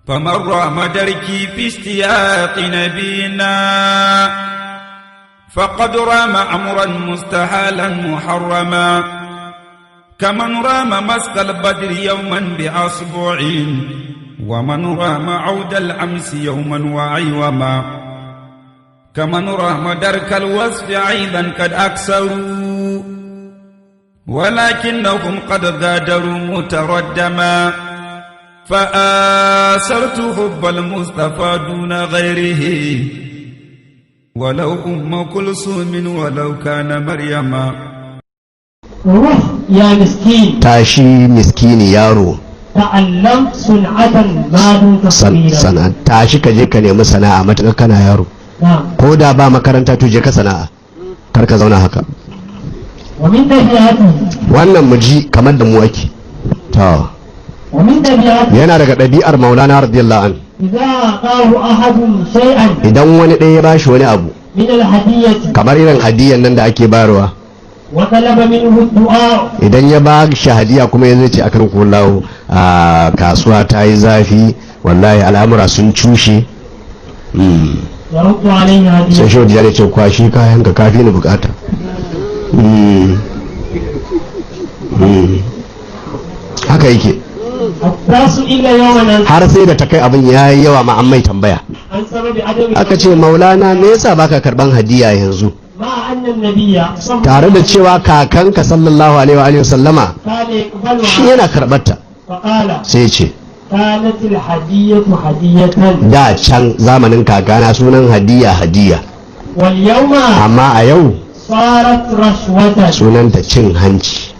فمن رام دركي في اشتياق نبينا فقد رام أمرا مستحالا محرما، كمن رام مسك البدر يوما بأصبع، ومن رام عود الأمس يوما وعيوما، كمن رام درك الوصف أيضا قد أكثروا، ولكنهم قد غادروا متردما. فآثرت حب المصطفى دون غيره، ولو أم كلثوم ولو كان مريما. روح يا مسكين. Tashi miskini yaro. تعلم صنعة ما دمت صغيرا. Sana'a, tashi ka je ka nemi sana'a matuƙar kana yaro. نعم. Ko da ba makaranta, to je ka sana'a, kar ka zauna haka. ومن طبيعته Wannan mu ji kamar da mu ake to. ومن طبيعته Yana daga ɗabi'ar Maulana radiyallahu an إذا أعطاه أحد شيئا idan wani ɗaya ya bashi wani abu من الهدية kamar irin hadiyan nan da ake bayarwa وطلب منه الدعاء idan ya ba shi hadiya kuma ya zai ce akan kulawo a kasuwa ta yi zafi, wallahi al'amura sun cushe. يرد عليه Sai هدية. Shehu ya ce kwashi kayan ka, kafi ni bukata. Haka yake. حتى سئل يوما Har sai da ta kai abin ya yi yawa ma an mai tambaya. عن سبب عدم Aka ce, "Maulana, me yasa baka karban hadiya yanzu مع أن النبي صلى tare da cewa kakanka sallallahu alaihi wa alihi wasallama كان يقبلها?" shi yana karbarta? فقال: Sai ce: كانت الهدية هدية "Da can zamanin kakana sunan hadiya hadiya." واليوم "Amma a yau صارت رشوة." sunanta cin hanci.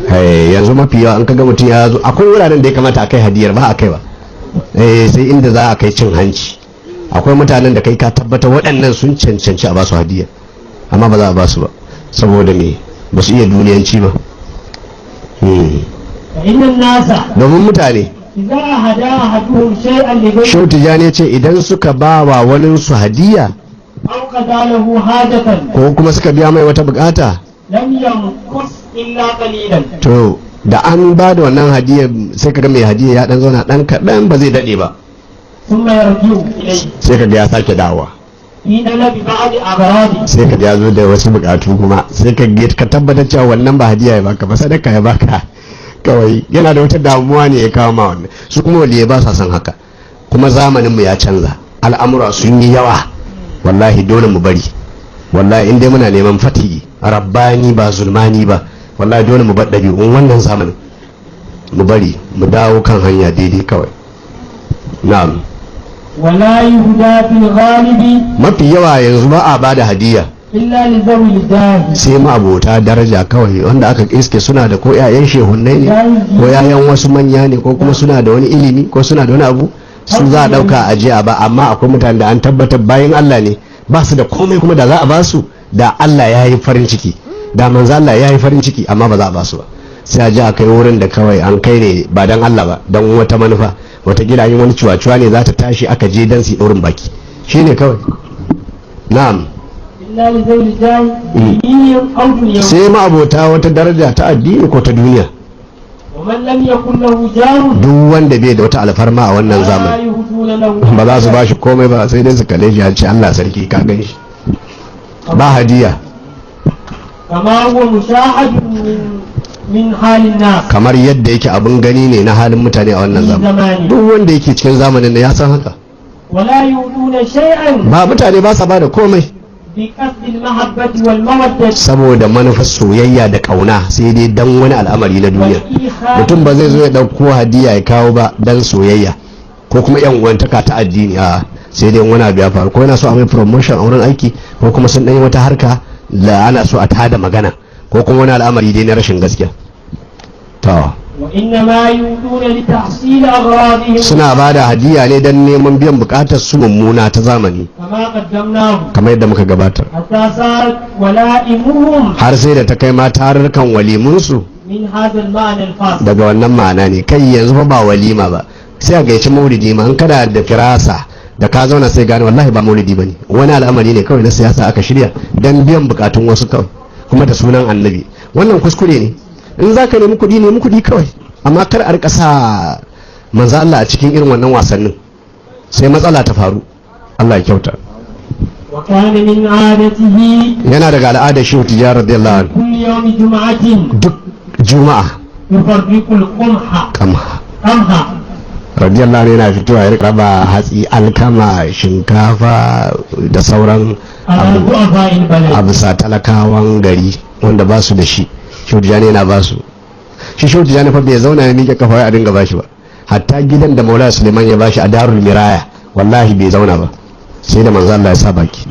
Hey, yanzu mafi yawa an kaga mutum ya zo, akwai wuraren da ya kamata a kai hadiyar ba a kai ba, sai inda za a kai cin hanci. Akwai mutanen da kai ka tabbatar waɗannan sun cancanci a basu hadiya, amma ba za a basu ba. Saboda me? Ba su iya duniyanci ba. فإن الناس Domin mutane إذا أهدى أحدهم شيئا لغيره Shehu Tijjani ya ce idan suka ba wa waninsu hadiya أو قضى له حاجة ko kuma suka biya mai wata bukata لم يمكث إلا قليلا to da an ba da wannan hadiya, sai kaga mai hadiya ya dan zauna dan kaɗan, ba zai daɗe ba. ثم يرجع إليه Sai kaga ya sake dawowa في طلب بعض أغراضه. Sai ka ya zo da wasu bukatu kuma, sai ka ga ka tabbatar cewa wannan ba hadiya ya baka ba, sadaka ya baka kawai, yana da wata damuwa ne ya kawo ma wannan. Su kuma waliyai ba sa son haka. Kuma zamanin mu ya canza, al'amura sun yi yawa. Wallahi dole mu bari. Wallahi in dai muna neman fatihi rabbani ba zulmani ba, wallahi dole mu bar ɗabi'un wannan zamanin, mu bari, mu dawo kan hanya daidai kawai. Na'am. ولا يهدى في الغالب Mafi yawa yanzu ba a bada hadiya إلا لذوي الجاه sai ma'abota daraja kawai, wanda aka iske suna da ko 'ya'yan shehunnai ne, ko 'ya'yan wasu manya ne, ko kuma suna da wani ilimi, ko suna da wani abu, su za a ɗauka a je a ba. Amma akwai mutane da an tabbatar bayan Allah ne, ba su da komai, kuma da za a ba su da Allah ya yi farin ciki, da manzo Allah ya yi farin ciki, amma ba za a ba su ba. Sai a je a kai wurin da kawai an kai ne ba dan Allah ba, dan wata manufa. Watakila an yi wani cuwa-cuwa ne za ta tashi, aka je dan su yi ɗaurin baki, shine kawai. Na'am. إلا لذوي الجاه ديني أو دنيوي Sai ma'abota wata daraja ta addini ko ta duniya. ومن لم يكن له جاه Duk wanda bai da wata alfarma a wannan لا zamani يهدون له ba za su ba shi komai ba, sai dai su kalle shi, ce Allah sarki, ka gan shi ba hadiya. كما هو مشاهد من حال الناس Kamar yadda yake abin gani ne na halin mutane a wannan في zamani. زمانه. Duk wanda yake cikin zamanin nan ya san haka. ولا يؤتون شيئا Ba mutane ba sa ba da komai بقصد المحبة والمودة saboda manufar soyayya da kauna, sai dai dan wani al'amari na duniya. والإيخاء. Mutum ba zai zo ya ɗauko hadiya ya kawo ba dan soyayya ko kuma yan uwantaka ta addini, a sai dai wani abu ya faru, ko yana so a mai promotion a wurin aiki, ko kuma sun ɗan yi wata harka da ana so a tada magana, ko kuma wani al'amari dai na rashin gaskiya to. وإنما يؤتون لتحصيل أغراضهم Suna ba da hadiya ne don neman biyan bukatar su mummuna ta zamani. كما قدمناه. Kamar yadda muka gabatar. حتى صارت ولائمهم Har sai da ta kai ma tarurrukan walimunsu من هذا المعنى الفاسد. daga wannan ma'ana ne. Kai, yanzu fa ba walima ba, sai a gayyaci maulidi ma, in kana da firasa da ka zauna sai gane wallahi ba maulidi bane, wani al'amari ne kawai na siyasa aka shirya dan biyan bukatun wasu kawai, kuma da sunan Annabi. Wannan kuskure ne. In za ka nemi kuɗi, nemi kuɗi kawai, amma kar a rika sa Manzo Allah a cikin irin wannan wasannin sai matsala ta faru. Allah ya kyauta. وكان من عادته Yana daga al'adar Shehu Tijjani radiyallahu anhu كل يوم جمعة duk juma'a يفرق القمح kama قمحا radiyallahu anhu yana fitowa ya rika raba hatsi, alkama, shinkafa da sauran على abu ضعفاء a البلد. bisa talakawan gari wanda ba su da shi. Shehu Tijjani yana ba su. Shi Shehu Tijjani fa bai zauna ya miƙe kafa ya dinga bashi ba. Hatta gidan da Maulana Suleiman ya bashi a Darul Miraya, wallahi bai zauna ba sai da manzo Allah ya sa baki.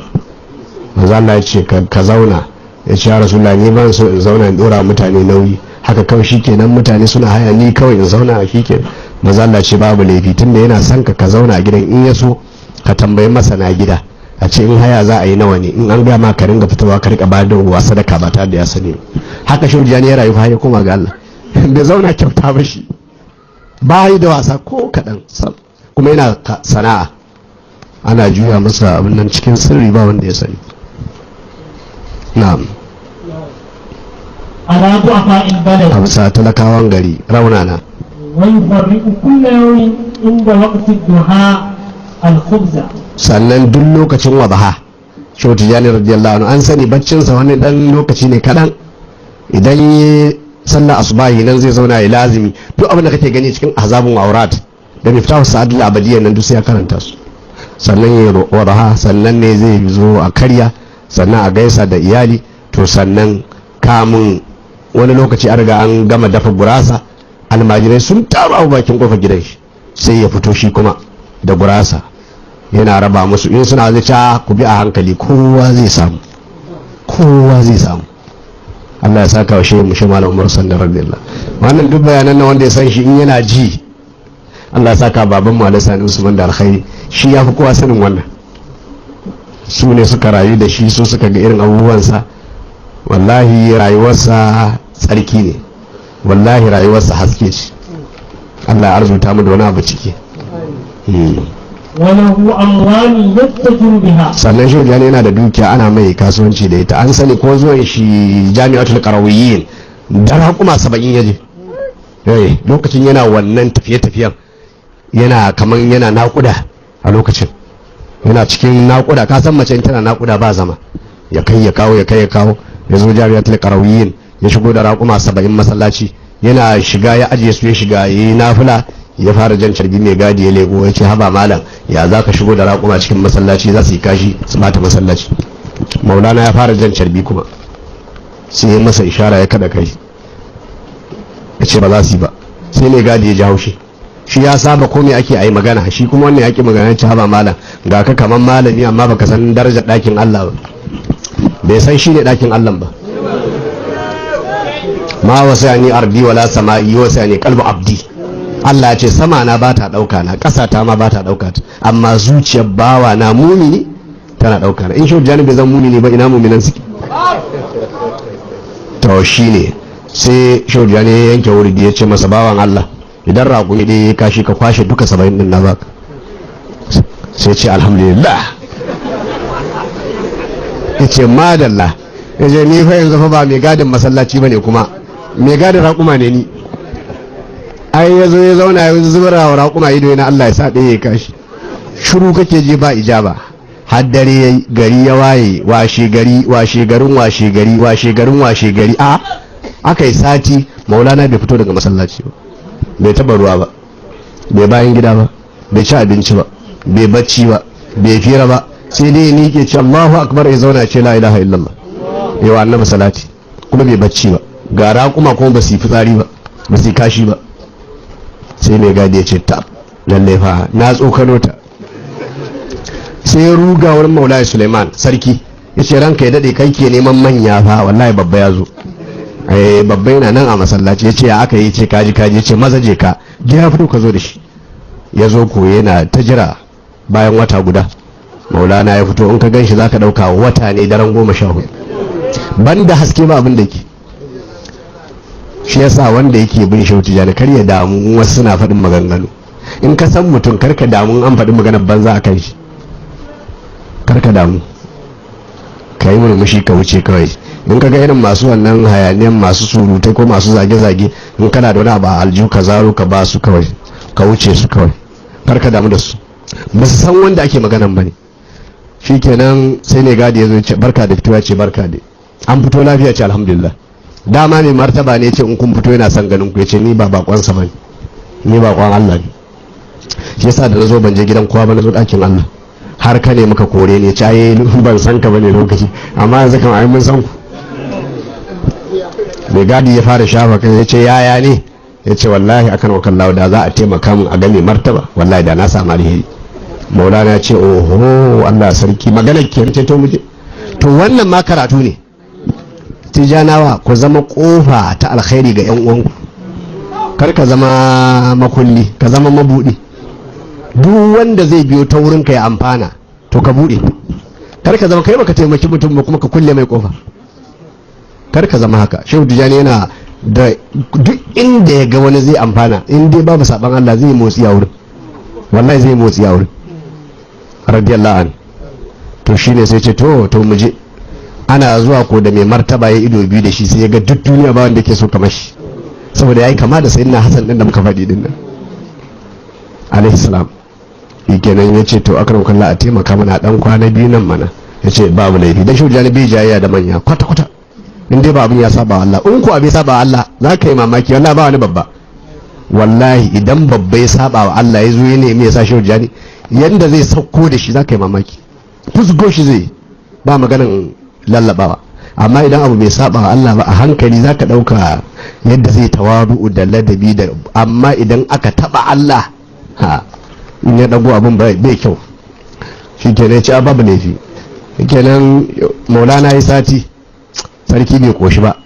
Manzo Allah ya ce ka zauna. Ya ce, ya Rasulullah, ni ban so in zauna in dora mutane nauyi haka kawai, shikenan mutane suna haya, ni kawai in zauna shikenan. Manzo Allah ce babu laifi, tunda yana son ka, ka zauna a gidan. In ya so ka tambayi masana gida, a ce in haya za a yi nawa ne. In an gama, ka ringa fitowa ka rika bayar da ruwa sadaka ba tare da ya sani ba. Haka Shehu Tijjani ya rayu har ya koma ga Allah, bai zauna kyauta ba. Shi ba yi da wasa ko kaɗan sam. Kuma yana sana'a, ana juya masa abin nan cikin sirri, ba wanda ya sani. Na'am. على ضعفاء البلد. A bisa talakawan gari raunana. ويفرق كل يوم عند وقت الضحى الخبز. Sannan duk lokacin wadaha, Shehu Tijjani radiyallahu anhu, an sani baccinsa wani dan lokaci ne kaɗan. Idan yi sallah asubahi nan zai zauna ya lazimi. Duk abin da kake gani cikin ahzabun aurat da Miftahu Sa'adul Abadiyya nan, duk sai ya karanta su. Sannan ya wadaha, sannan ne zai zo a karya, sannan a gaisa da iyali. To sannan kamun wani lokaci an riga an gama dafa gurasa, almajirai sun taru a bakin kofar gidan shi, sai ya fito shi kuma da gurasa yana raba musu. In suna zai ca, ku bi a hankali, kowa zai samu, kowa zai samu. Allah ya saka wa shehu mu shi Malam Umar Sanda radiyallahu. Wannan duk bayanan nan, wanda ya san shi in yana ji, Allah ya saka baban mu Alhaji Sani Usman da alkhairi. Shi ya fi kowa sanin wannan. Su ne suka rayu da shi, su suka ga irin abubuwansa. Wallahi rayuwarsa tsarki ne, wallahi rayuwarsa haske ce. Allah ya arzuta mu da wani abu ciki. وله أموال يتجر بها. Sannan Shehu Tijjani yana da dukiya, ana mai kasuwanci da ita. An sani ko zuwan shi Jami'atul Qarawiyyin da raƙuma 70 yaje. Eh, lokacin yana wannan tafiye-tafiyen, yana kaman yana naƙuda. A lokacin yana cikin naƙuda. Ka san mace in tana naƙuda ba zama, ya kai ya kawo, ya kai ya kawo. Ya zo Jami'atul Qarawiyyin, ya shigo da raƙuma 70 masallaci. Yana shiga ya ajiye su, ya shiga yi nafila, ya fara jan carbi. Mai gadi ya lego, ya ce, haba malam, ya za ka shigo da raƙuma cikin masallaci? Za su yi kashi su bata masallaci. Maulana ya fara jan carbi kuma. Sai ya masa ishara, ya kada kai, ya ce ba za su yi ba. Sai mai gadi ya ji haushi. Shi ya saba ko me ake ayi magana, shi kuma wannan ya ki magana. Ya ce, haba malam, ga ka kaman malami amma baka san darajar ɗakin Allah ba. Bai san shi ne ɗakin Allah ba. Ma wasani ardi wala sama'i, wasani qalbu abdi. Allah ya ce sama na ba ta ɗauka na, ƙasa ta ma ba ta ɗauka ta, amma zuciyar bawa na mumini tana ɗauka na. In shi jani bai zan mumini ba, ina muminan suke? To shine sai Shaujani ya yanke wuri, ya ce masa, bawan Allah, idan raƙumi ɗaya ya kashi, ka kwashe duka 70 ɗin na baka. Sai ce alhamdulillah. Ya ce madalla. Ya ce ni fa yanzu fa ba mai gadin masallaci ba ne, kuma mai gadin raƙuma ne ni. Ai ya zo ya zauna ya zubura wa raƙuma ido yana Allah ya sa ɗaya ya kashi. Shiru kake je, ba ijaba. Har dare ya gari ya waye, washe gari, washe garin washe gari, washe garin washe gari, a aka yi sati, Maulana bai fito daga masallaci ba, bai taba ruwa ba, bai bayan gida ba, bai ci abinci ba, bai bacci ba, bai fira ba. Sai dai ni ke ce Allahu akbar, ya zauna ce la ilaha illallah, yawa annabi salati. Kuma bai bacci ba, ga raƙuma kuma ba su yi fitsari ba, ba su yi kashi ba. Sai mai gadi ya ce ta lalle fa na tsokano ta. Sai ya ruga wurin Maulaya Suleiman sarki, ya ce ranka ya daɗe, kai ke neman manya fa, wallahi babba ya zo. Eh, babba yana nan a masallaci. Ya ce ya aka yi? Ce kaji kaji. Ya ce maza je ka je, ya fito ka zo da shi. Ya zo ko yana ta jira. Bayan wata guda Maulana ya fito. In ka gan shi za ka ɗauka wata ne daren 14, banda haske ba abin da ke. Shi yasa wanda yake bin Shehu Tijjani kar ya damu wasu suna faɗin maganganu. In ka san mutum, kar ka damu an faɗi maganar banza a kan shi. Kar ka damu, ka yi murmushi ka wuce kawai. In ka ga irin masu wannan hayaniyan, masu surutai ko masu zage-zage, in kana da wani abu a aljihu, ka zaro ka ba su kawai. Ka wuce su kawai, kar ka damu da su, ba su san wanda ake maganan ba ne. Shikenan sai ne gadi ya zo ce barka da fito, ya ce barka da an fito lafiya, ce alhamdulillah. Dama mai martaba ne ce in kun fito yana son ganin ku. Ya ce ni ba bakonsa ba ne, ni bakon Allah ne. Shi yasa da na zo ban je gidan kowa ba, na zo ɗakin Allah. Har ka ne muka kore ne, ce ai ban san ka bane lokaci, amma yanzu kan ai mun san ku. Mai gadi ya fara shafa kai, ya ce yaya ne? Ya ce wallahi akan wakan lawa da za a taimaka mun a ga mai martaba, wallahi da na samu alheri. Maulana ya ce oho, Allah sarki, magana ke ce, to muje. To wannan ma karatu ne. Tijanawa, ku zama kofa ta alkhairi ga yan uwanku, kar ka zama makulli, ka zama mabudi. Duk wanda zai biyo ta wurin ka ya amfana, to ka bude. Kar ka zama kai baka taimaki mutum ba kuma ka kulle mai kofa, kar ka zama haka. Shehu Tijani yana da duk inda ya ga wani zai amfana, in dai babu saban Allah, zai motsi a wurin, wallahi zai motsi a wurin, radiyallahu an. To shine sai ce to mu je. Ana zuwa ko da mai martaba ya ido biyu da shi, sai ya ga duk duniya ba wanda yake so kamar shi, saboda yayi kama da sayyidina Hassan din da muka faɗi din nan alaihi salam. Kenan ya ce to akram kallah, a taimaka mana dan kwana biyu nan mana. Ya ce babu laifi, dan shehu Tijani bai jayayya da manya kwata kwata in dai ba abin ya saba Allah. In ko abin saba Allah, za ka yi mamaki, wallahi ba wani babba. Wallahi idan babba ya saba wa Allah, ya zo ya nemi ya sa shehu Tijani, yanda zai sauko da shi za ka yi mamaki, fusgo shi zai, ba maganan lallabawa. Amma idan abu bai saba wa Allah ba, a hankali za ka ɗauka yadda zai tawaru'u da ladabi da. Amma idan aka taba Allah, ha, in ya ɗago abin bai kyau. Shi kenan ya ci babu laifi. Kenan Maulana ya sati, sarki bai koshi ba.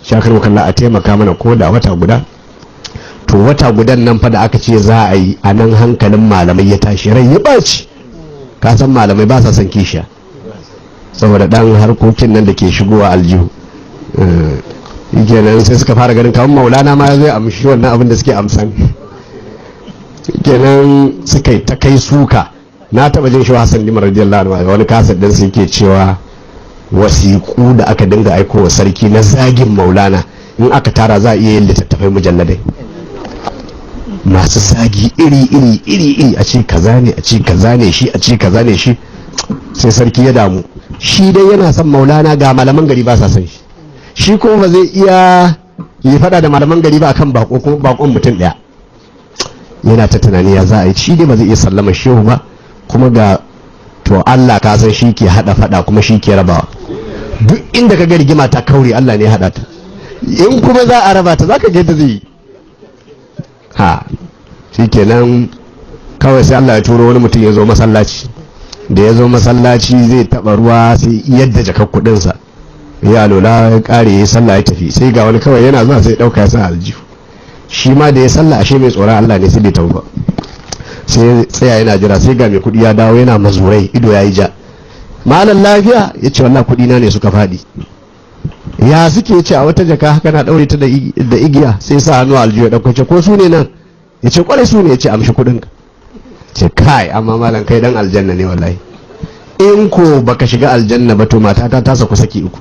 Shakar wakalla, a taimaka mana ko da wata guda. To wata gudan nan fa da aka ce za a yi a nan, hankalin malamai ya tashi, rai ya ɓaci. Ka san malamai ba sa son kishiya, saboda ɗan harkokin nan da ke shigowa aljihu. Kenan sai suka fara ganin kamar Maulana ma ya zo ya amshi wannan abin da suke amsan. Kenan suka yi ta kai suka. Na taba jin shi Hassan Limar radiyallahu anhu, wani kasar din su yake cewa wasiƙu da aka dinga aiko wa sarki na zagin Maulana, in aka tara za a iya yin littattafai mujalladai masu zagi iri iri iri iri, a ce kaza ne, a ce kaza ne shi, a ce kaza ne shi. Sai sarki ya damu, shi dai yana son Maulana, ga malaman gari ba sa son shi, shi kuma ba zai iya yi fada da malaman gari ba akan bako, kuma bakon mutum daya. Yana ta tunani ya za a yi, shi dai ba zai iya sallama shehu ba, kuma ga to Allah ka san shi ke hada fada kuma shi ke rabawa. Duk inda ka ga rigima ta kaure, Allah ne ya hada ta. In kuma za a raba ta, zaka ga yadda zai yi. Ha, shikenan kawai sai Allah ya turo wani mutum ya zo masallaci. Da ya zo masallaci zai taba ruwa, sai yadda jakar kudinsa, ya lola, ya kare, ya sallah, ya tafi. Sai ga wani kawai yana zuwa, sai ya dauka ya sa aljihu. Shi ma da ya sallah, ashe mai tsoron Allah ne, sai bai tafi ba, sai tsaya yana jira. Sai ga mai kudi ya dawo yana mazurai, ido ya yi ja. Malam, lafiya? Ya ce wallahi kudi na ne suka faɗi. Ya suke? Ya ce a wata jaka haka na daure ta da igiya. Sai sa hannu aljihu ya dauko. Ce ko su ne nan? Ya ce kwarai su ne. Ya ce amshi kudin ka. Ce kai, amma malam kai dan aljanna ne wallahi. In ko baka shiga aljanna ba, to matata ta saku saki uku.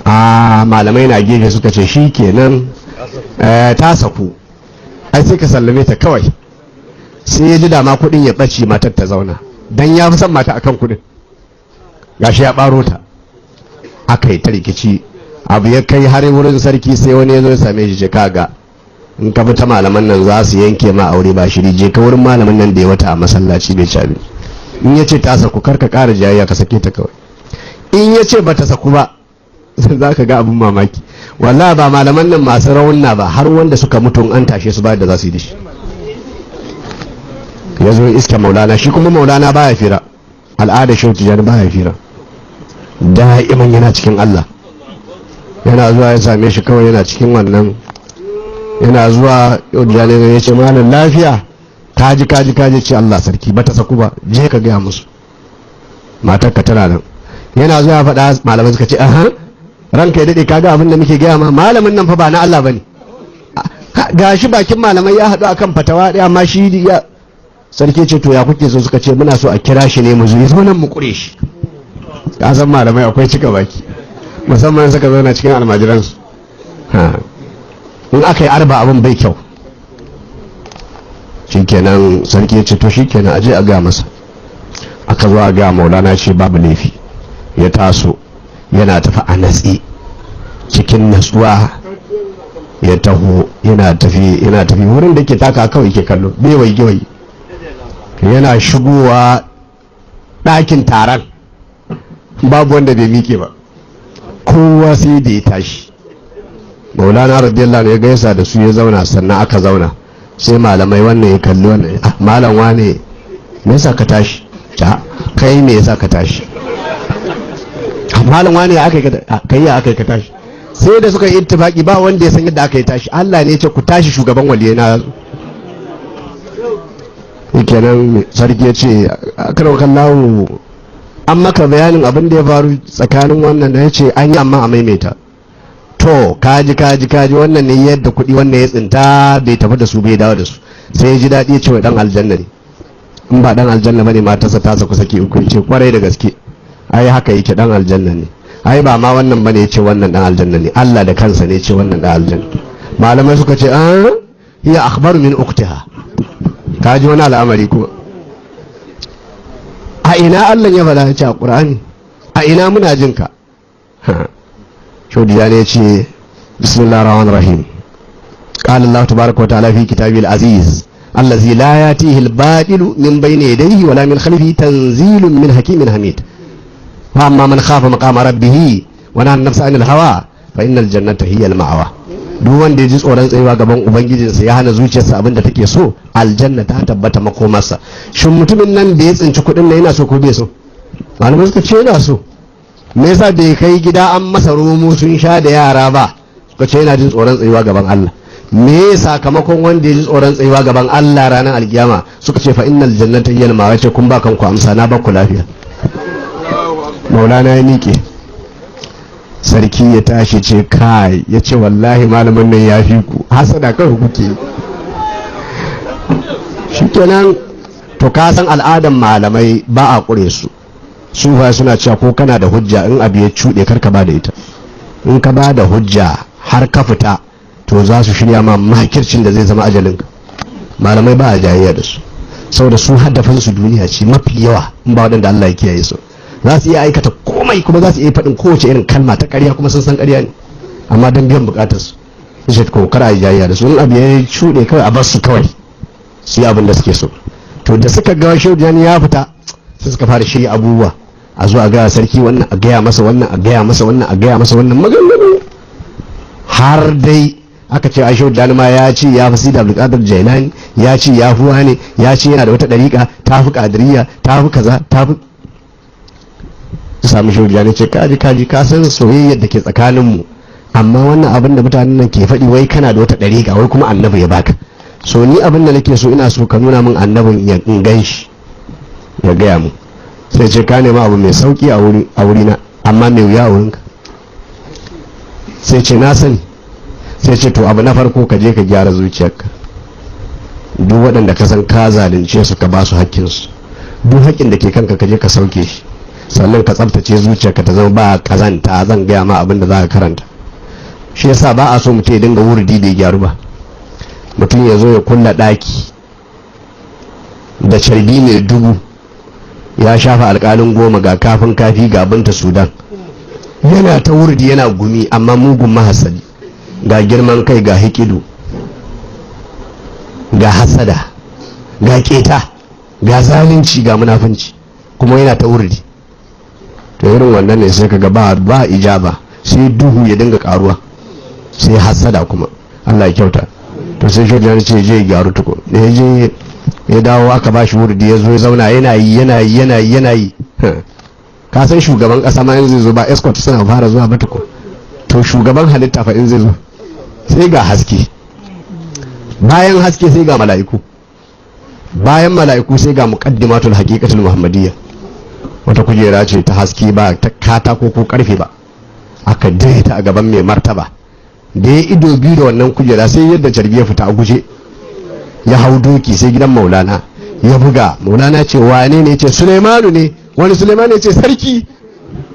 A malamai na gefe suka ce shi kenan ta saku, ai sai ka sallame ta kawai. Sai ya ji dama kudin ya ɓace, matar ta zauna, dan ya fi son mata akan kudin. Gashi ya ɓaro ta. Aka yi ta rikici, abu ya kai har wurin sarki. Sai wani ya zo ya same shi, ce kaga, in ka ta malaman nan za su yanke ma aure ba shiri, je ka wurin malamin nan da ya wata a masallaci bai ci abinci. In ya ce ta saku, kar ka ƙara jayayya, ka sake ta kawai. In ya ce ba ta saku ba, za ka ga abin mamaki. Wallahi ba malaman nan masu raunna ba, har wanda suka mutu an tashe su ba da za su yi da shi. Ya zo iska Maulana, shi kuma Maulana baya fira, al'ada Shehu Tijjani baya fira, da'iman yana cikin Allah. Yana zuwa ya same shi kawai yana cikin wannan. Yana zuwa Tijjani ya ce malam, lafiya? Kaji kaji kaji. Ce Allah sarki, bata saku ba, je ka gaya musu matar ka tana nan. Yana zuwa faɗa, malamai suka ce aha, ranka ya daɗe, kaga abin da muke gaya ma, malamin nan fa ba na Allah bane. Gashi bakin malamai ya haɗu akan fatawa ɗaya, amma shi ya sarki ce to ya kuke so? Suka ce muna so a kira shi ne mu zo, ya zo nan mu kure shi. Ka san malamai akwai cika baki, musamman suka zauna cikin almajiransu. In aka yi arba abin bai kyau. Shikenan sarki ya ce to shikenan aje a gaya masa. Aka zo a gaya Maulana, ce babu laifi. Ya taso yana tafi a natsi, cikin natsuwa ya taho, yana tafi, yana tafi, wurin da ke taka kawai ke kallo, bai waige waige. Yana shigowa ɗakin taron, babu wanda bai miƙe ba, kowa sai da ya tashi. Maulana radiyallahu anhu ya gaisa da su, ya zauna, sannan aka zauna. Sai malamai, wannan ya kalli wannan: "Ah, malam wane, me yasa ka tashi?" "Ta kai, me yasa ka tashi?" "Ah, malam wane, ya aka yi ka ah, kai ya aka yi ka tashi?" Sai da suka yi ittifaki, ba wanda ya san yadda aka yi tashi. Allah ne ya ce ku tashi, shugaban waliyai na kenan. Sarki ya ce, "Akramakallahu, an maka bayanin abin da ya faru tsakanin wannan da ya ce an yi, amma a maimaita." To kaji, kaji, kaji, wannan ne yadda kuɗi wannan ya tsinta, bai tafi da su, bai dawo da su. Sai ya ji daɗi, ya ce wa ɗan aljanna ne. In ba ɗan aljanna bane, matarsa ta saku saki uku. Ya ce kwarai da gaske, ai haka yake, ɗan aljanna ne. Ai ba ma wannan bane ya ce wannan ɗan aljanna ne, Allah da kansa ne ya ce wannan ɗan aljanna. Malamai suka ce, ah, hiya akhbaru min ukhtiha. Kaji wani al'amari kuma. A ina Allah ya faɗa? Ya ce a Qur'ani. A ina? Muna jin ka. Shaudiya ne ya ce, bismillahir rahmanir rahim, قال الله تبارك وتعالى في كتابه العزيز الذي لا ياتيه الباطل من بين يديه ولا من خلفه، تنزيل من حكيم حميد، واما من خاف مقام ربه ونهى النفس عن الهوى فان الجنه هي المأوى. Duk wanda ya ji tsoron tsayuwa gaban ubangijinsa, ya hana zuciyarsa abin da take so, aljanna ta tabbata makomarsa. Shin mutumin nan da ya tsinci kuɗin nan yana so ko bai so? Malamai suka ce yana so. Me yasa bai kai gida an masa romo sun sha da yara ba? Suka ce yana jin tsoron tsayuwa gaban Allah. Me sakamakon wanda ya ji tsoron tsayuwa gaban Allah ranar alkiyama? Suka ce fa innal jannata hiyal ma'wa. Ce kun ba kanku amsa, na ba ku lafiya. Maulana ya miƙe, sarki ya tashi, ce kai, ya ce wallahi malamin nan ya fi ku hasada kawai kuke. Shikenan. To ka san al'adan malamai, ba a ƙure su. Sufa suna cewa ko kana da hujja, in abu ya cuɗe, kar ka ba da ita. In ka ba da hujja har ka fita, to za su shirya ma makircin da zai zama ajalinka. Malamai ba a jayayya da su, saboda su haddafin su duniya ce mafi yawa, in ba waɗanda Allah ya kiyaye su. Za su iya aikata komai, kuma za su iya faɗin kowace irin kalma ta ƙarya, kuma sun san ƙarya ne, amma don biyan buƙatar su. Su ko kar a yi jayayya da su. In abu ya shuɗe, kawai a bar su, kawai su yi abin da suke so. To da suka ga Shehu ya fita, sai suka fara shirya abubuwa, a zo a gaya sarki wannan, a gaya masa wannan, a gaya masa wannan, a gaya masa wannan, maganganu, har dai aka ce Shehu Tijjani ma ya ce ya fi Sidi Abdulkadir Jailani, ya ce ya fi wane, ya ce yana da wata ɗariƙa ta fi ƙadiriya, ta fi kaza, ta fi su. Sami Shehu Tijjani, ce kaji, kaji, ka san soyayyar da ke tsakaninmu, amma wannan abin da mutanen nan ke faɗi, wai kana da wata ɗariƙa, wai kuma annabi ya baka. So ni abin da nake so, ina so ka nuna min annabin, ya in gan shi, ya gaya mu. Sai ce ka nema abu mai sauki a wurina, amma mai wuya a wurinka. Sai ce na sani. Sai ce to abu na farko, ka je ka gyara zuciyarka. Duk waɗanda ka san ka zalunce su, ka ba su hakkinsu. Duk haƙƙin da ke kanka, ka je ka sauke shi. Sannan ka tsabtace zuciyarka ta zama ba kazanta. Zan gaya ma abin da za ka karanta. Shi yasa ba a so mutum ya dinga wurdi bai gyaru ba. Mutum ya zo ya kulla ɗaki da carbi mai dubu, ya shafa alƙalin goma, ga kafin kafi, ga binta Sudan, yana ta wurdi, yana gumi, amma mugun mahasali, ga girman kai, ga hikidu, ga hasada, ga keta, ga zalunci, ga munafunci, kuma yana ta wurdi. To irin wannan ne sai kaga ba ijaba, sai duhu ya dinga karuwa, sai hasada kuma. Allah ya kyauta. To sai shi ya ce je gyaru tuko. Da ya je ya dawo, aka ba shi wurdi, ya zo ya zauna, yana yi, yana yi, yana yi, yana yi. Ka san shugaban kasa ma in zai zo, ba escort suna fara zuwa ba tuko? To shugaban halitta fa in zai zo? Sai ga haske, bayan haske sai ga mala'iku, bayan mala'iku sai ga muqaddimatul haqiqatul muhammadiyya. Wata kujera ce ta haske, ba ta katako ko karfe ba, aka ta a gaban mai martaba. Da ya ido biyu da wannan kujera, sai yadda carbi, ya fita a guje, ya hau doki, sai gidan Maulana ya buga. Maulana ce wane ne? Ce Suleimanu ne. Wani Suleimanu? Ya ce sarki.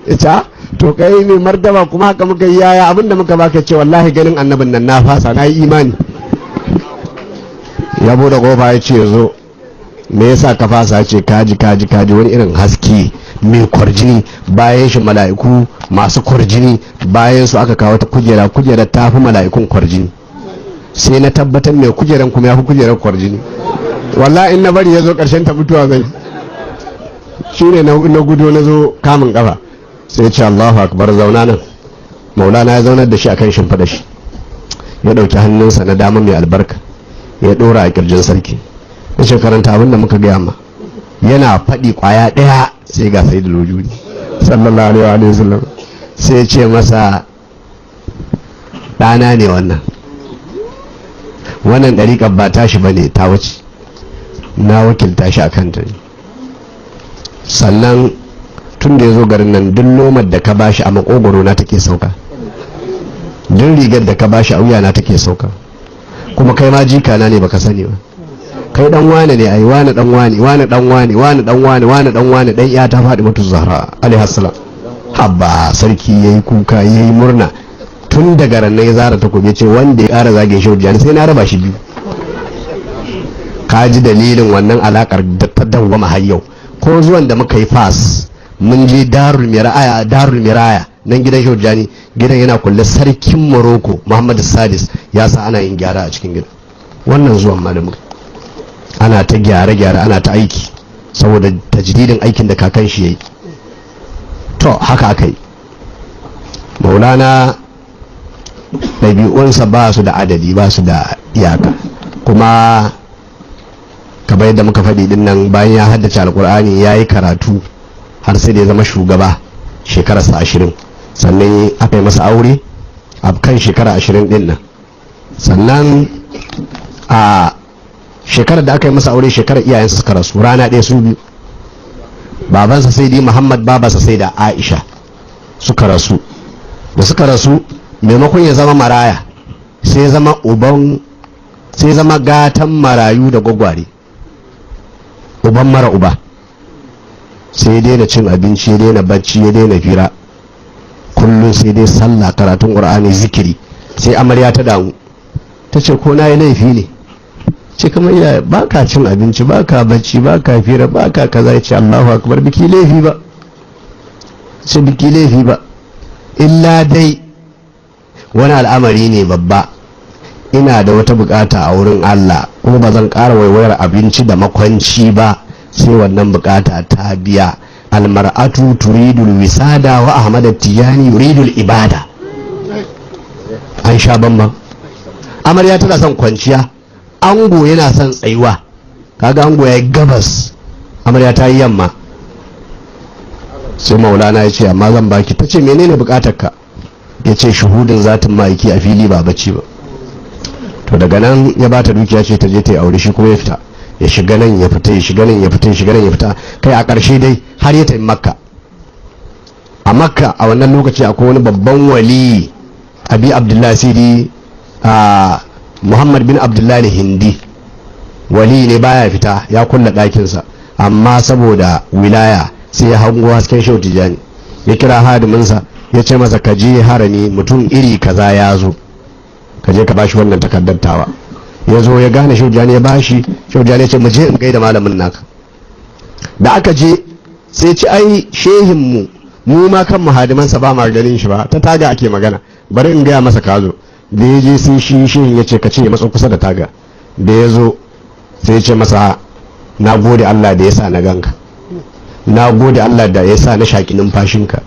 Ya ce to kai mai martaba, kuma haka muka yi, yaya abinda muka baka? Ce wallahi ganin annabin nan na fasa, na yi imani. Ya bude kofa ya ce zo, me yasa ka fasa? Ce kaji kaji kaji wani irin haske mai kwarjini, bayan shi mala'iku masu kwarjini, bayan su aka kawo ta kujera, kujera ta fi mala'ikun kwarjini. Sai na tabbatar mai kujeran kuma ya fi kujerar kwarjini. Wallahi in na bari ya zo karshen ta mutuwa zai. Shi ne na gudo na zo kamun kafa. Sai ce Allahu akbar, zauna nan. Maulana ya zaunar da shi akan shimfiɗa shi, ya ɗauki hannunsa na dama mai albarka ya ɗora a kirjin sarki, ya ce karanta abin da muka gaya ma. Yana faɗi ƙwaya ɗaya sai ga sayyidul wujudi sallallahu alaihi wa sallam. Sai ya ce masa ɗana ne wannan, wannan ɗariƙar ba tashi ba ne, ta wuce, na wakilta shi a kanta ne. Sannan tun da ya zo garin nan, duk lomar da ka bashi a makogoro na take sauka, duk rigar da ka bashi a wuya na take sauka, kuma kai ma jika na ne baka sani ba, kai dan wane ne ai, wane dan wane, wane dan wane, wane dan wane, wane dan wane, dan iya ta faɗi mutu Zahra alaihi salam. Habba sarki yayi kuka yayi murna. Tun daga ranar ya zara takobi ya ce wanda ya ƙara zage shi jani sai na raba shi biyu. Ka ji dalilin wannan alakar da ta dawwama har yau. Ko zuwan da muka yi fas, mun je Darul Miraya, Darul Miraya nan gidan Shehu Jani, gidan yana kulle, sarkin Morocco Muhammad Sadis ya sa ana yin gyara a cikin gidan. Wannan zuwan ma da muka ana ta gyare-gyare, ana ta aiki saboda tajdidin aikin da kakan shi yayi. To haka aka yi. Maulana ɗabi'unsa ba su da adadi, ba su da iyaka. Kuma kamar yadda muka faɗi din nan, bayan ya haddace alkur'ani, ya yi karatu har sai da ya zama shugaba shekararsa 20, sannan aka yi masa aure a kan shekara 20 din nan. Sannan a shekarar da aka yi masa aure, shekarar iyayensa suka rasu rana ɗaya su biyu, babansa sai dai Muhammad, babansa sai da Aisha suka rasu. Da suka rasu, maimakon ya zama maraya sai zama uban, sai zama gatan marayu da gwagware, uban mara uba. Sai ya daina cin abinci, ya daina bacci, ya daina fira, kullum sai dai sallah, karatun qur'ani, zikiri. Sai amarya ta damu, ta ce ko na yi laifi ne? Ce kamar ya ba ka cin abinci, ba ka bacci, ba ka fira, ba ka kaza. Ya ce Allahu akbar, biki laifi ba, ce biki laifi ba, illa dai wani al'amari ne babba. Ina da wata bukata a wurin Allah, kuma ba zan ƙara waiwayar abinci da makwanci ba sai wannan bukata ta biya. Almar'atu turidul wisada wa Ahmad Tijani yuridul ibada. An sha bamban. Amarya tana son kwanciya, ango yana son tsayuwa. Kaga ango ya yi gabas, amarya ta yi yamma. Sai Maulana ya ce amma zan baki. Ta ce menene bukatar ka? Ya ce shuhudin zatin ma'aiki a fili, ba bacci ba. To daga nan ya bata dukiya, ce ta je ta yi aure. Shi kuma ya fita, ya shiga nan ya fita, ya shiga nan ya fita, ya shiga nan ya fita, kai a ƙarshe dai har ya tafi Makka. A Makka a wannan lokaci akwai wani babban wali, Abi Abdullahi Sidi a Muhammad bin Abdullahi Hindi, wali ne baya fita, ya kulle ɗakinsa, amma saboda wilaya sai ya hango hasken Shehu Tijani. Ya kira hadiminsa, ya ce masa ka je harami, mutum iri kaza ya zo, ka je ka bashi wannan takardar tawa. Ya zo ya gane Shehu Tijani, ya bashi. Shehu Tijani ya ce mu je in gaida malamin naka. Da aka je sai ci ai shehin mu, mu ma kan muhadimansa ba ma ganin shi ba, ta taga ake magana, bari in gaya masa ka zo. Da ya je sai shi shehin ya ce ka ce ya matso kusa da taga. Da ya zo sai ya ce masa na gode Allah da ya sa na ganka, na gode Allah da ya sa na shaƙi numfashinka,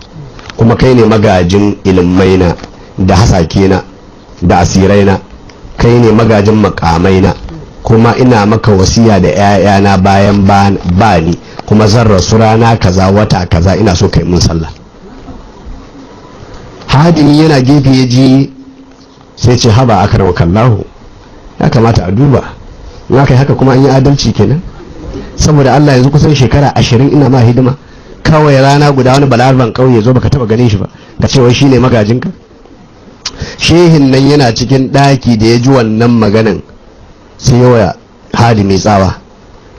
kuma kai ne magajin ilimmaina da hasakena da asiraina, kai ne magajin makamaina, kuma ina maka wasiya da 'ya'yana bayan ba ni, kuma zan rasu rana kaza wata kaza, ina so kai mun sallah. Hadimi yana gefe ya ji, sai ce haba aka kallahu, ya kamata a duba in aka yi haka kuma an yi adalci kenan, saboda Allah yanzu kusan shekara 20 ina ma hidima, kawai rana guda wani balaraban kauye zo baka taba ganin shi ba ka ce wai shine magajinka. Shehin nan yana cikin daki da ya ji wannan maganan sai ya waya hadimi tsawa,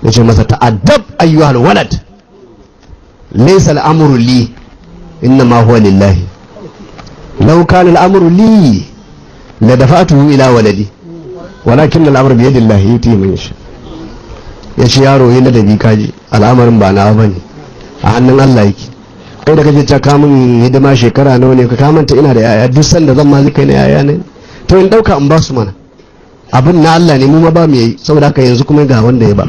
ya ce masa ta'addab ayyuhal walad, laysa al'amru li inna ma huwa lillahi, law kana al'amru li la dafa'tuhu ila waladi. Walakin al'amr bi yadillahi yuti man yasha. Ya ce yaro yi ladabi, kaji al'amarin ba nawa bane, a hannun Allah yake. Kai da kake ta kamun hidima shekara nawa ne ka kamanta, ina da yaya, duk sanda zan ma kai na yaya ne, to in dauka in ba su mana. Abin na Allah ne, mu ma ba mu yi. Saboda haka yanzu kuma ga wanda ya ba,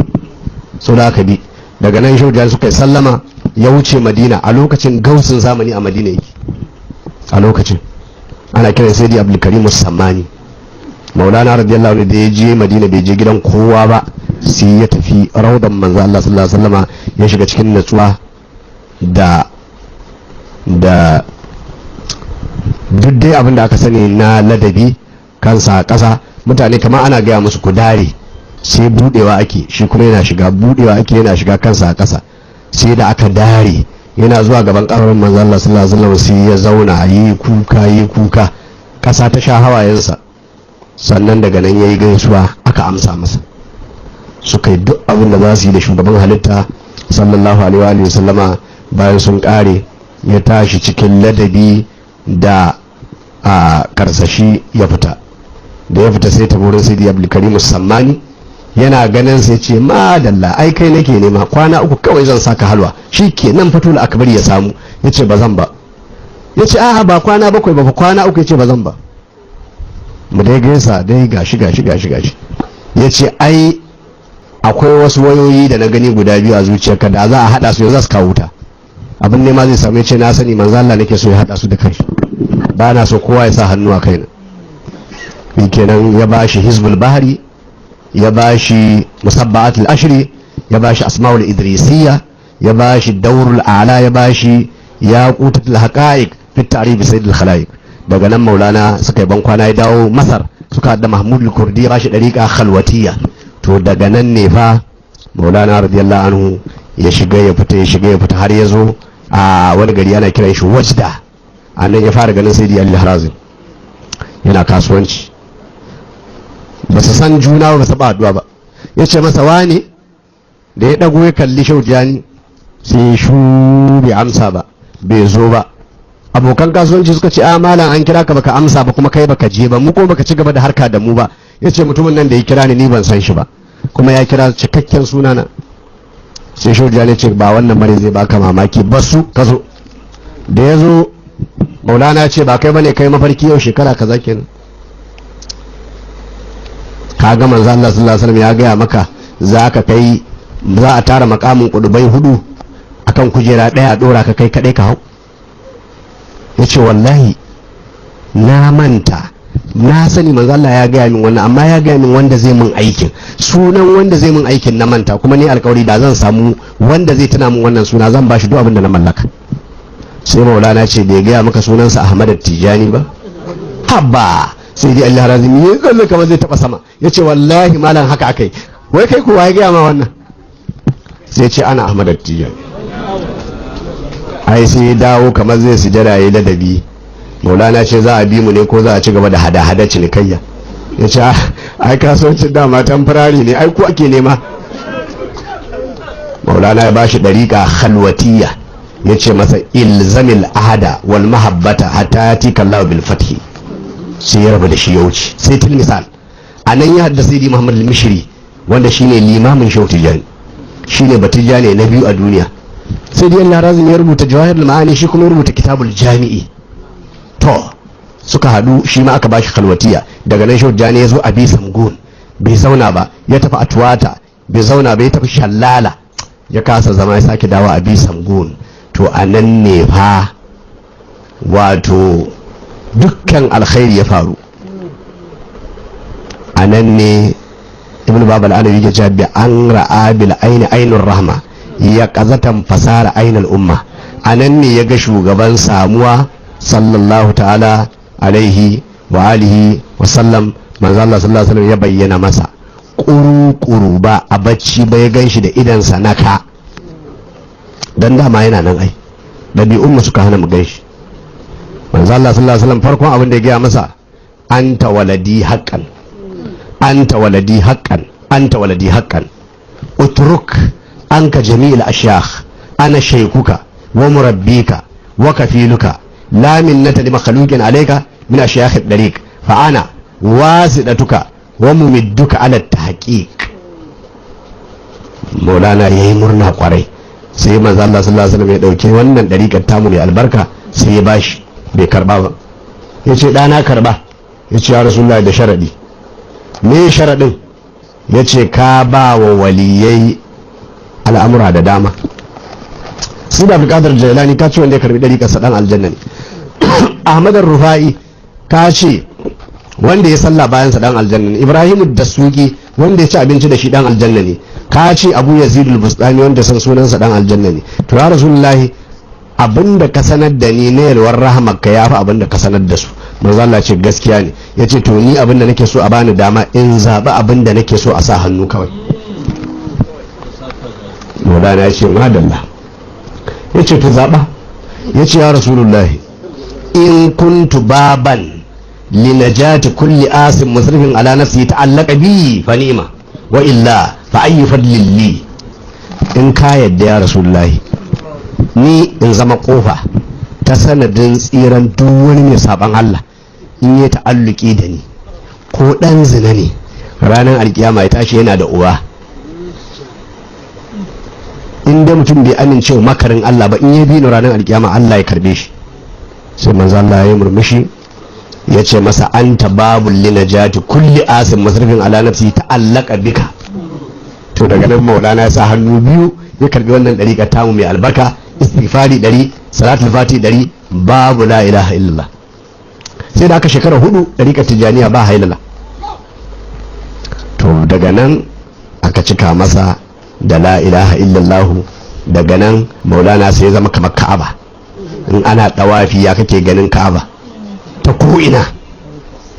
saboda haka bi. Daga nan shaujan suka yi sallama, ya wuce Madina. A lokacin gausin zamani a Madina yake, a lokacin ana kiran Sayyidi Abdulkarim Sammani. Maulana radiyallahu anhu da ya je Madina bai je gidan kowa ba, sai ya tafi raudan manzo Allah sallallahu alaihi wasallama, ya shiga cikin natsuwa da duk dai abin da aka sani na ladabi, kansa a ƙasa. Mutane kamar ana gaya musu ku dare, sai budewa ake, shi kuma yana shiga, budewa ake, yana shiga, kansa a ƙasa. Sai da aka dare, yana zuwa gaban ƙabarin manzo Allah sallallahu alaihi wasallam, sai ya zauna, yi kuka, yi kuka, ƙasa ta sha hawayensa. Sannan daga nan yayi gaisuwa, aka amsa masa, suka yi duk abin da za su yi da shugaban halitta sallallahu alaihi wa sallama. Bayan sun kare, ya tashi cikin ladabi da a karsashi ya fita. Da ya fita sai ta wurin Sayyidi Abdulkarim Sammani. Yana ganin sai ce, "Madalla, ai kai nake nema, kwana 3 kawai zan saka halwa, shi ke nan fatul akbar ya samu." Ya ce, "Ba zan ba." Ya ce, "A'a, ba kwana 7 ba, kwana 3." Ya ce, "Ba zan ba, mu dai gaisa dai, gashi gashi gashi gashi." Ya ce, "Ai akwai wasu wayoyi da na gani guda biyu a zuciyarka, da za a hada su za su kawo wuta, abin nema zai samu." Ya ce, "Na sani, manzo Allah nake so ya hada su da kai, ba na so kowa ya sa hannu a kaina." Kenan ya bashi Hizbul Bahri, ya bashi Musabba'atul Ashri, ya bashi Asma'ul Idrisiyya, ya bashi Daurul A'la, ya bashi Yaqutatul Haqa'iq fi Ta'rif Sayyidul Khalaiq. Daga nan Maulana suka yi bankwana, ya dawo Masar, suka haɗa Mahmud al-Kurdi, ya bashi dariqa khalwatiyya. To daga nan ne fa Maulana radiyallahu anhu ya shiga ya fita, ya shiga ya fita, har ya zo a wani gari ana kiran shi Wajda. A nan ya fara ganin Sayyidi Ali Harazim yana kasuwanci. Ba su san juna ba, su ba addu'a ba. Ya ce masa, "Wane?" Da ya dago ya kalli Shaujani, sai shu, bai amsa ba, bai zo ba. Abokan kasuwanci suka ce, "A malam, an kira ka baka amsa ba, kuma kai baka je ba, mu ko baka ci gaba da harka da mu ba." Ya ce, "Mutumin nan da ya kira ni, ni ban san shi ba, kuma ya kira cikakken sunana." Sai Shaujani ce, "Ba wannan mare zai baka mamaki ba, su ka zo." Da ya zo, Maulana ce, "Ba kai bane kai mafarki yau shekara kaza kenan? Ka ga manzo Allah sallallahu alaihi wasallam ya gaya maka za ka kai, za a tara makamin kudubai hudu akan kujera daya, a dora ka kai kadai ka hau." Yace, "Wallahi na manta, na sani manzo Allah ya gaya min wannan, amma ya gaya min wanda zai min aikin, sunan wanda zai min aikin na manta. Kuma ni alkawari, da zan samu wanda zai tuna min wannan suna, zan bashi duk abin da na mallaka." Sai Maulana ce, "Bai gaya maka sunansa Ahmad Tijani ba?" Habba, sai dai Allah razumi ya tsalle kamar zai taba sama. Ya ce, "Wallahi malam, haka akai. Wai kai kuwa ya gaya ma wannan?" Sai ce, "Ana Ahmad Tijani." Ai sai ya dawo kamar zai sujada ya ladabi. Maulana ce, "Za a bi mu ne ko za a ci gaba da hada-hada cinikayya?" Ya ce, "Ai kasuwancin dama tamfarari ne, ai ko ake nema." Maulana ya bashi dariƙa khalwatiyya, ya ce masa, "Ilzamil ahada wal mahabbata hatta yatika Allah bil fathi." Sai ya rabu da shi, ya wuce. Sai Tilmisal, a nan ya haddasa Sayyidi Muhammad al-Mishri, wanda shine limamin Shehu Tijani, shine Batijani na biyu a duniya. Sai dai Allah Razumi ya rubuta Jawahirul Ma'ani, shi kuma ya rubuta Kitabul Jami'i. To suka hadu, shi ma aka bashi khalwatiya. Daga nan Shehu Tijani ya zo a Bisamgun, bai zauna ba, ya tafi Atuwata, bai zauna ba, ya tafi Shallala, ya kasa zama, ya sake dawo a Bisamgun. To a nan ne fa wato dukkan alkhairi ya faru. A nan ne Ibn Babal Alawi ya ce, bi an ra'a bil aini ainur rahma ya qazatan fasara ainul umma. A nan ne ya ga shugaban samuwa sallallahu ta'ala alaihi wa alihi wa sallam. Manzo Allah sallallahu alaihi wasallam ya bayyana masa kuru-kuru, ba a bacci ba, ya ganshi da idansa na ka, dan dama yana nan, ai ɗabi'un mu suka hana mu ganshi. Manzo Allah sallallahu alaihi wasallam farkon abin da ya gaya masa, "Anta waladi haqqan, anta waladi haqqan, anta waladi haqqan, utruk anka jami'il ashyakh, ana shaykhuka wa murabbika wa kafiluka, la minnata li makhluqin alayka min ashyakh ad-dariq, fa ana wasidatuka Wa mumidduka ala tahqiq. Maulana yayi murna kwarai, sai manzo Allah sallallahu alaihi wasallam ya dauke wannan dariƙar tamu mai albarka sai ya bashi, bai karba ba. Yace, "Ɗana, karba." Yace, "Ya Rasulullahi, da sharadi." Me sharadin? Yace, "Ka ba wa waliyai al'amura da dama. Su da Abdulkadir Jailani, ka ce wanda ya karbi dariƙar sa dan aljanna ne. Ahmad Rufa'i, ka ce wanda ya salla bayan sa dan aljanna ne. Ibrahim Dasuki, wanda ya ci abinci da shi dan aljanna ne. Ka ce Abu Yazid al-Bustami, wanda san sunansa dan aljanna ne. To ya Rasulullahi, abinda ka sanar da ni na yalwar rahamarka ya fi abinda ka sanar da su." Manzo Allah ce, "Gaskiya ne." Yace, "To ni abinda nake so, a bani dama in zaɓi abinda nake so a sa hannu kawai." Maulana ya ce, "Madalla." Yace, "To zaɓa." Yace, "Ya Rasulullahi, in kuntu baban linajati kulli asim musrifin ala nafsi ta'allaqa bi fa ni'ma, wa illa fa ayyu fadlin li." In ka yadda, ya Rasulullahi, ni in zama kofa ta sanadin tsiran duk wani mai saban Allah in yi ta'alluki da ni, ko dan zina ne, ranar alkiyama ya tashi yana da uwa. In dai mutum bai amince wa makarin Allah ba, in ya bi ni ranar alkiyama Allah ya karbe shi. Sai manzo Allah ya yi murmushi, ya ce masa, "Anta babul linajati kulli asim musrifin ala nafsi ta'allaqa bika." To daga nan Maulana ya sa hannu biyu ya karbi wannan dariƙa tamu mai albarka: istighfari 100, salatul fati 100, babu la ilaha illallah. Sai da aka shekara 4 dariƙar Tijjaniya ba hailala. To daga nan aka cika masa da la ilaha illallah. Daga nan Maulana sai ya zama kamar Ka'aba. In ana dawafi, ya kake ganin Ka'aba ta ko'ina?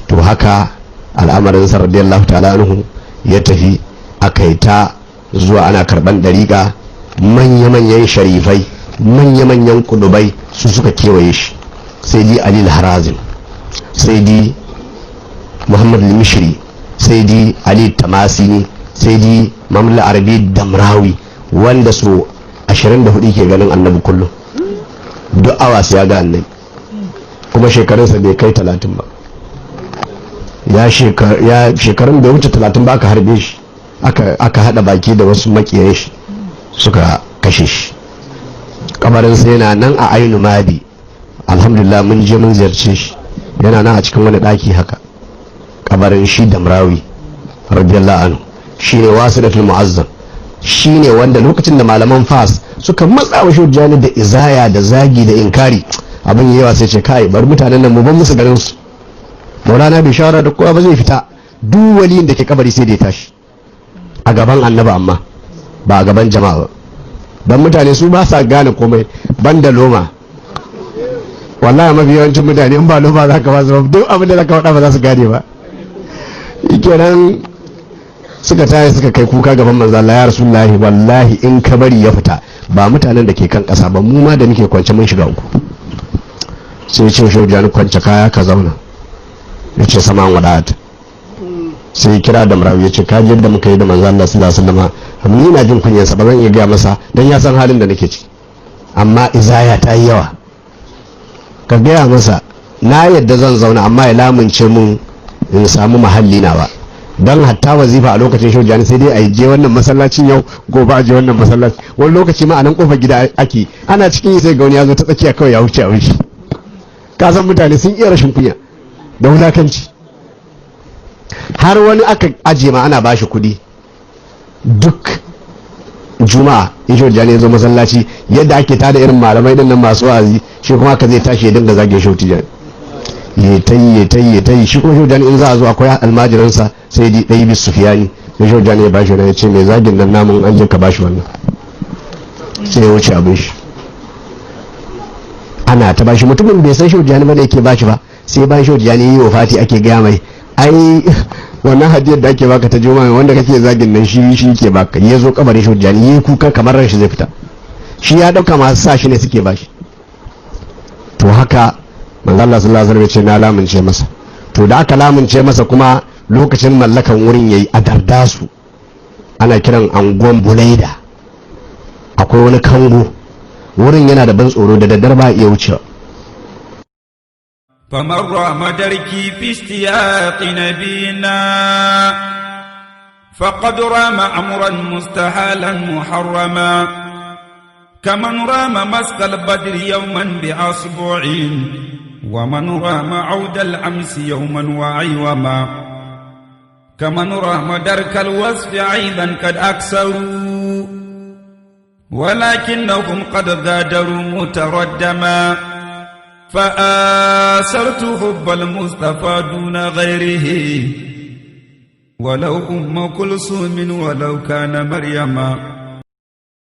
To haka al'amarin sa radiyallahu ta'ala anhu ya tafi. Aka yi ta zuwa ana karban dariƙa, manya-manyan sharifai, manya-manyan kudubai su suka kewaye shi: sai di Ali Harazim, sai di Muhammad Mishri, sai di Ali Tamasini, sai di Mamla Arabi Damrawi, wanda su 24 ke ganin Annabi kullum, duk awa sai ya ga Annabi, kuma shekarunsa bai kai 30 ba. Ya shekarun bai wuce 30 ba aka harbe shi, aka hada baki da wasu makiyan shi suka kashe shi. Kabarinsa yana nan a Ainu Madi. Alhamdulillah, mun je mun ziyarce shi, yana nan a cikin wani daki haka, kabarin shi Damrawi radiyallahu anhu. Shine Wasilatul Mu'azzam, shine wanda lokacin da malaman Fas suka matsa wa Shujjani da izaya da zagi da inkari, abin yawa, sai ce, "Kai, bar mutanen nan, mu ban musu garin su." Maulana bai shawara da kowa ba, zai fita, duk waliyin da ke kabari sai da ya tashi a gaban Annaba, amma ba a gaban jama'a ba, dan mutane su ba sa gane komai banda loma. Wallahi mafi yawancin mutane, in ba loma za ka ba su, duk abin da za ka faɗa ba za su gane ba. Kenan suka tayi suka kai kuka gaban manzo Allah: "Ya Rasulullahi, wallahi in ka bari ya fita, ba mutanen da ke kan ƙasa ba, mu ma da muke kwance mun shiga uku." Sai ya ce, "Shaujan, kwance kaya ka zauna." Ya ce, "Sama wadata." Sai ya kira da Marawi, ya ce, "Ka ji yadda muka yi da manzo Allah sallallahu alaihi wasallam. Ni na jin kunyarsa, ba zan iya gaya masa dan ya san halin da nake ciki, amma izaya ta yi yawa. Ka gaya masa na yadda zan zauna, amma ya lamunce mun in samu mahalli nawa." Don hatta wazifa a lokacin Shaujani sai dai a je wannan masallacin yau, gobe a je wannan masallaci. Wani lokaci ma a nan kofar gida ake, ana cikin yi sai ga wani ya zo ta tsakiya kawai ya wuce a wuce. Ka san mutane sun iya rashin kunya da wulakanci. Har wani aka aje ma ana bashi kuɗi duk Juma'a, in Shaujani ya zo masallaci, yadda ake tada irin malamai din nan masu wa'azi, shi kuma haka zai tashi ya dinga zage Shautijani, ya ta yi, ya ta yi, ya ta yi. Shi kuma Shaujani, in za a zo, akwai almajiransa sai di ɗaya bis Sufiyani. Sai Shaujani ya bashi wannan, ya ce, "Mai zagin nan namun, an je ka bashi wannan." Sai ya wuce abin shi, ana ta bashi. Mutumin bai san Shaujani ba ne yake bashi ba, sai bayan Shaujani yi wa fati ake gaya mai, "Ai wannan hadiyar da ake baka ta Juma'a, wanda kake zagin nan shi shi ke baka." Ya zo kabarin Shaujani yi kuka kamar ran shi zai fita, shi ya dauka masu sa shi ne suke bashi. To haka manzo Allah sallallahu alaihi wasallam ya ce, "Na lamunce masa." To da aka lamunce masa kuma, lokacin mallakan wurin yayi, a Dardasu, ana kiran anguwan Bulaida, akwai wani kango, wurin yana da ban tsoro, da daddare ba iya wucewa. فمن رام دركي في اشتياق نبينا فقد رام أمرا مستحالا محرما، كمن رام مسك البدر يوما بأصبع، ومن رام عود الأمس يوما وعيوما، كمن رام درك الوصف أيضا قد أكثروا، ولكنهم قد غادروا متردما. فآثرت حب المصطفى دون غيره، ولو أم كلثوم ولو كان مريما.